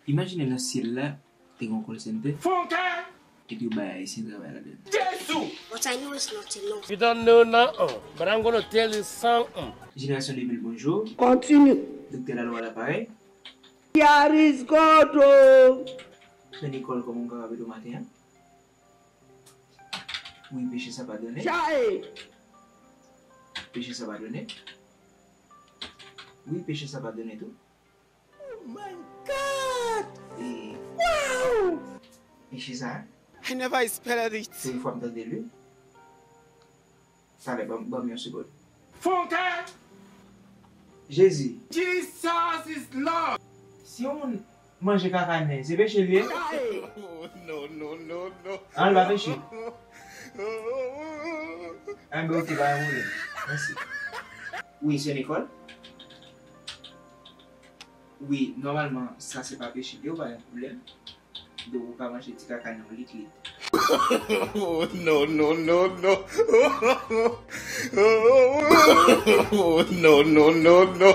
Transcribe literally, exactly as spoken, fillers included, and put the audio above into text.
Imajine nan syèl la, te gen yon call center. Epi yo bay Ayisyen travay ladan l. What I know is not enough. You don't know nothing, but I'm gonna tell you something. Jenerasyon de mil, bonjou. Continue. Doktè Lalwa laparèy. Yaris Godo. Sè Nicole, kòman w kapab ede w maten an? Wi, peche sa padone. Chae. Peche sa padone. Wi, peche sa padone tou. Oh my God! E Wow! peche sa, I never expected it. premye fwa m tande l, wi. Talè, ban ban m yon segond. Funky, Jezi, Jesus is Lord. Si yon moun manje kaka nen, se peche l ye? Oh, no, no, no, no. An, l pa peche. An, ben, ok, pa gen pwoblèm. Mèsi. Wi, sè Nicole? Wi, nòmalman, sa se pa peche l ye, pa gen pwoblèm. Donk, ou ka manje ti kaka nen w lit lit. Oh, no, no, no, no. Oh, no, no, no, no.